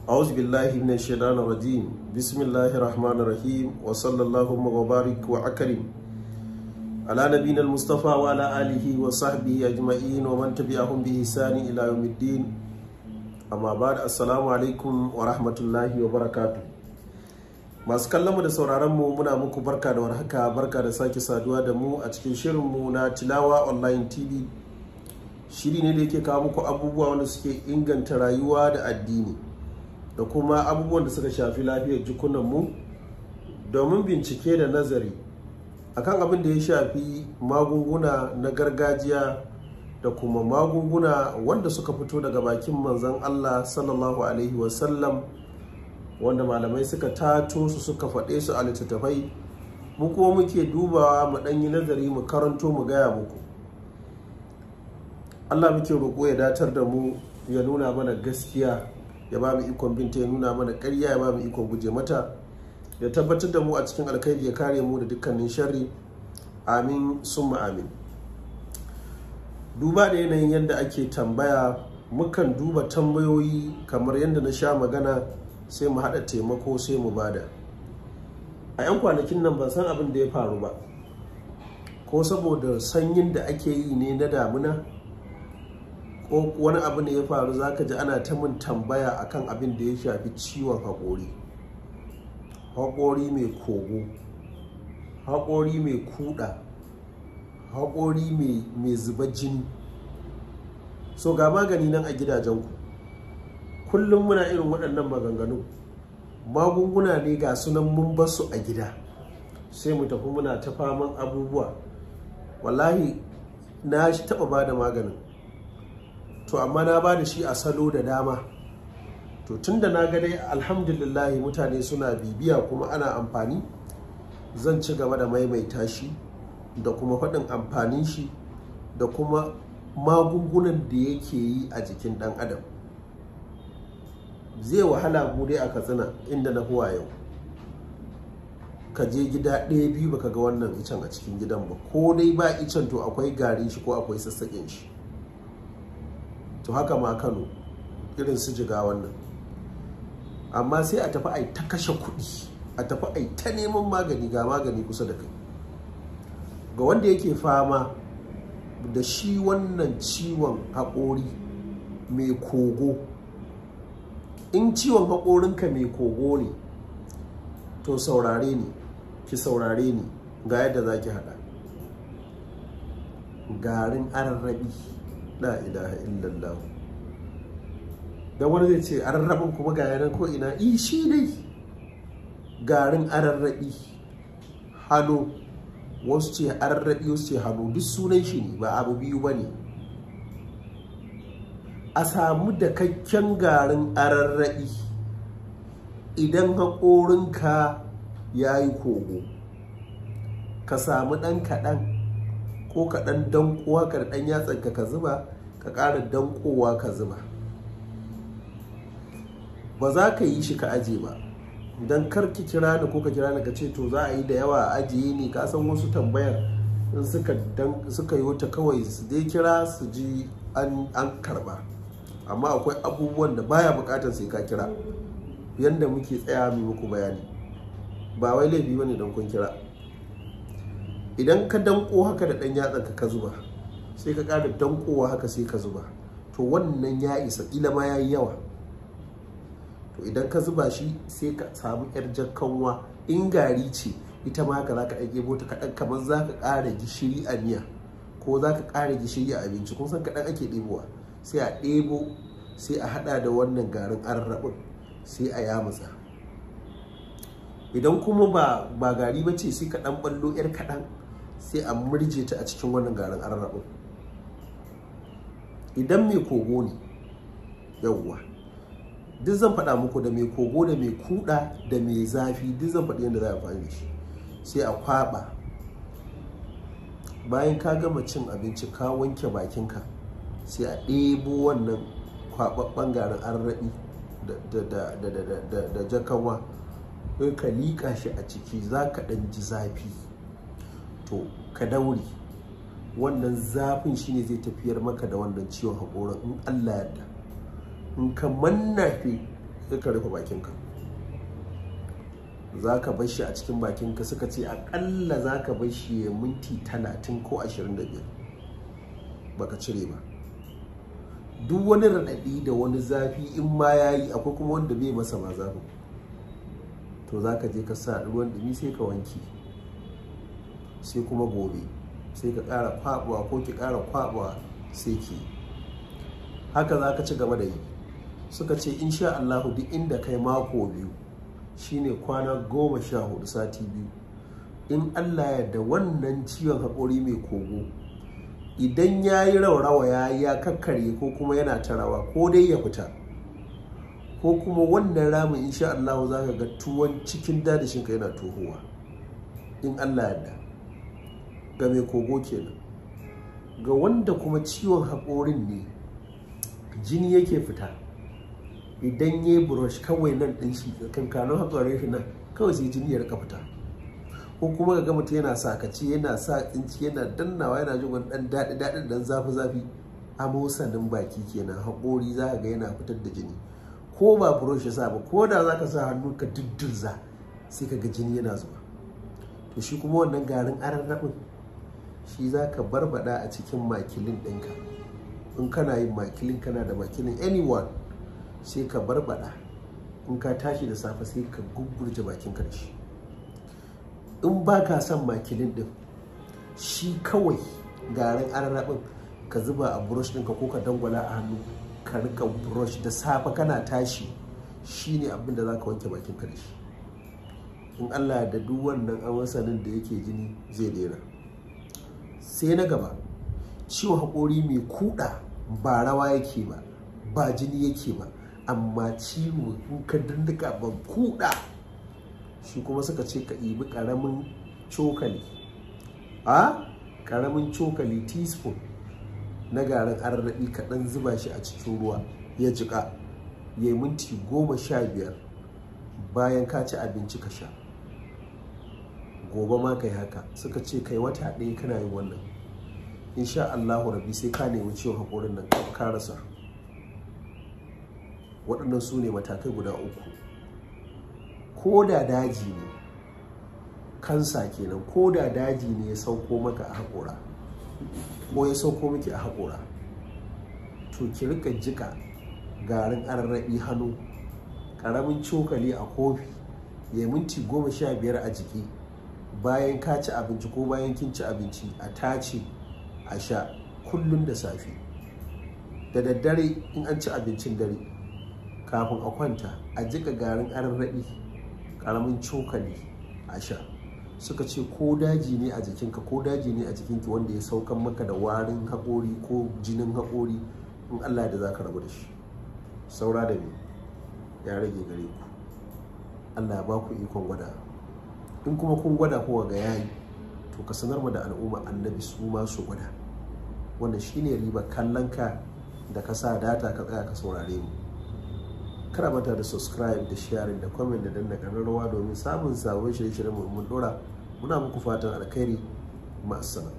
أعوذ بالله من الشيطان الرجيم. بسم الله الرحمن الرحيم، وصلى اللهم وبارك وأكرم على نبينا المصطفى وعلى آله وصحبه أجمعين ومن تبعهم بإحسان إلى يوم الدين. أما بعد، السلام عليكم ورحمة الله وبركاته. Masu kallon mu da sauraron mu, muna muku barka da warhaka, barka da sake saduwa da mu a cikin shirinmu na Tilawa Online TV. Shiri ne da yake kawo muku abubuwa wanda suke inganta rayuwa da addini da kuma abubuwan da suka shafi lafiyar jikunanmu, domin bincike da nazari akan abin da ya shafi magunguna na gargajiya da kuma magunguna wanda suka fito daga bakin Manzon Allah sallallahu alaihi wasallam, wanda malamai suka tato su suka faɗe su a littattafai, mu kuma muke dubawa, mu ɗan yi nazari, mu karanto, mu gaya muku. Allah muke roƙo ya datar da mu, ya nuna mana gaskiya ya ba mu ikon binta, ya nuna mana ƙarya ya ba mu ikon guje mata, ya tabbatar da mu a cikin alkhairi, ya kare mu da dukkanin sharri. Amin summa amin. Duba da yanayin yadda ake tambaya, mukan duba tambayoyi kamar yadda na sha magana, sai mu haɗa taimako sai mu bada. A 'yan kwanakin nan ban san abin da ya faru ba, ko saboda sanyin da ake yi ne na damuna, ko wani abu ne ya faru, zaka ji ana ta mun tambaya akan abin da ya shafi ciwon haƙori, haƙori mai kogo, haƙori mai kuɗa, haƙori mai zuba jini. So ga magani nan a gidajenku. Kullum muna irin waɗannan maganganu. Magunguna ne ga sunan, mun basu a gida, sai mu tafi muna ta faman abubuwa. Wallahi na taɓa ba da maganin to, amma na ba da shi a salo da dama. To, tun da na ga dai alhamdulillahi mutane suna bibiya kuma ana amfani, zan ci gaba da maimaita shi da kuma faɗin amfanin shi da kuma magungunan da yake yi a jikin ɗan adam. Zai wahala mu dai a Katsina inda na huwa yau, ka je gida ɗaya biyu baka ga wannan icen a cikin gidan ba. Ko dai ba icen, to akwai garin shi ko akwai sassaƙin shi. To haka ma Kano, irin su Jiga wannan. Amma sai a tafi a yi ta kashe kuɗi, a tafi a yi ta neman magani, ga magani kusa da kai. Ga wanda yake fama da shi wannan ciwon haƙori mai kogo, in ciwon haƙorinka mai kogo ne, to saurare ni, ki saurare ni, ga yadda za ki haɗa garin ararrabi. La ilaha illallah. Don wani zai ce ararrabin kuma ga yanan ko ina i shi dai garin ararrabi, hannu, wasu ce ararrabi, wasu ce hannu, duk sunan shi ne, ba abu biyu ba ne. A samu dakakken garin ararrabi idan haƙorinka ya yi kogo, ka samu ɗan kaɗan, ko ka ɗan dankowa ka ɗan yatsanka ka zuba, ka ƙara dankowa ka zuba. Ba za ka yi shi ka aje ba, don kar ki kira ni ko ka kira ni ka ce to za a yi da yawa a ajiye ni. Ka san wasu tambayar in suka yi wata kawai su dai kira su ji an karba. Amma akwai abubuwan da baya bukatar sai ka kira, yanda muke tsaya mu muku bayani. Ba wai laifi bane don kun kira. Idan ka danko haka da ɗan yatsanka ka zuba, sai ka ƙara dankowa haka sai ka zuba, to wannan ya isa, ƙila ma ya yi yawa. To idan ka zuba shi, sai ka samu yar jakkanwa, in gari ce ita ma haka, za ka ɗan ɗebo ta kaɗan, kamar za ka ƙara gishiri a miya ko za ka ƙara gishiri a abinci. Kun san kaɗan ake ɗebowa. Sai a ɗebo, sai a haɗa da wannan garin arrabin, sai a yamutsa. Idan kuma ba gari ba ce, sai ka ɗan ɓallo yar kaɗan, sai a murje ta a cikin wannan garin arrabin idan mai kogo ne. Yawwa, duk zan faɗa muku, da mai kogo da mai kuɗa da mai zafi, duk zan faɗi yadda za a amfani da shi. Sai a kwaɓa. Bayan ka gama cin abinci, ka wanke bakinka, sai a ɗebo wannan kwaɓaɓɓen garin arraɓi da jakanwa, sai ka liƙa shi a ciki. Za ka ɗan ji zafi, to ka daure. Wannan zafin shine zai tafiyar maka da wannan ciwon haƙorin in Allah yarda. In ka manna shi Sai ka rufe bakinka, za ka bar shi a cikin bakinka. Suka ce akalla za ka bar shi ya minti 30 ko 25 baka cire ba. Duk wani raɗaɗi da wani zafi in ma ya yi, akwai kuma wanda bai masa ma zafin, to za ka je ka sa ruwan ɗumi sai ka wanke. Sai kuma gobe sai ka ƙara kwaɓawa ko ki ƙara kwaɓawa, sai ki haka za ka ci gaba da yi. Suka ce insha Allahu duk inda kai mako 2, shine kwana 14, sati 2, in Allah ya da, wannan ciwon haƙori mai kogo idan ya yi raurawa, ya kakkarye ko kuma yana ta rawa, ko dai ya fita ko kuma wannan ramin, insha Allah za ka ga tuwon cikin dadashinka yana tohowa, in Allah ya da. Ga mai kogo kenan. Ga wanda kuma ciwon haƙorin ne jini yake fita, idan ya yi brush kawai nan ɗin shi, kankanin haƙorin shi nan kawai sai jini ya rika fita, ko kuma ga mutum yana sakaci, yana sa tsinci, yana dannawa, yana jin wani ɗan daɗi daɗi, ɗan zafi zafi, amosanin baki kenan, haƙori za ka ga yana fitar da jini, ko ba brush ya sa ba, ko da za ka sa hannu ka diddirza sai ka ga jini yana zuba. To shi kuma wannan garin ararrabin shi za ka barbada a cikin makilin ɗinka. In kana yin makilin, kana da makilin anyone, sai ka barbada. In ka tashi da safe sai ka gugurje bakin ka da shi. In ba ka son makilin ɗin, shi kawai garin ararrabin ka zuba a brush ɗinka ko ka dangwala a hannu ka rika brush da safe kana tashi, shine abin da za ka wanke bakin ka da shi. In Allah da duk wannan awasanin da yake jini zai daina. Sai na gaba, ciwon haƙori mai kuɗa, ba rawa yake ba, ba jini yake ba, amma ciwo in ka dinduka ban kuɗa. Shi kuma suka ce ka ɗibi ƙaramin cokali, a ƙaramin cokali, teaspoon na garin arraɗi, kaɗan zuba shi a cikin ruwa ya jiƙa ya yi minti 15 bayan ka ci abinci ka sha. Gobe ma kai haka. Suka ce kai wata ɗaya kana yin wannan, insha Allahu rabbi sai ka nemi ciwon haƙorin nan ka rasa. Waɗannan su ne matakai guda 3. Ko da daji ne, kansa kenan, ko da daji ne ya sauko maka a haƙora ko ya sauko miki a haƙora, to ki rika jika garin ararrabi hannu, ƙaramin cokali a kofi, ya minti 15 a jiki bayan ka ci abinci ko bayan kin ci abinci, a tace a sha kullum da safe. Da daddare in an ci abincin dare kafin a kwanta a jika garin ararrabi ƙaramin cokali a sha. Suka ce ko daji ne a jikinka ko daji ne a jikinki wanda ya saukan maka da warin haƙori ko jinin haƙori, in Allah da za ka rabu da shi. Saura da me ya rage gare ku? Allah ba ku ikon gwada. In kuma kun gwada ko ga yayi, to ka sanar mu da al'umma annabi su ma su gwada. Wannan shine riba kallon ka da ka sa data ka tsaya ka saurare mu. Kada manta da subscribe da sharing da comment da danna kararrawa domin samun sabon shirye-shiryen mu mun dora. Muna muku fatan alkhairi. Ma'assalam.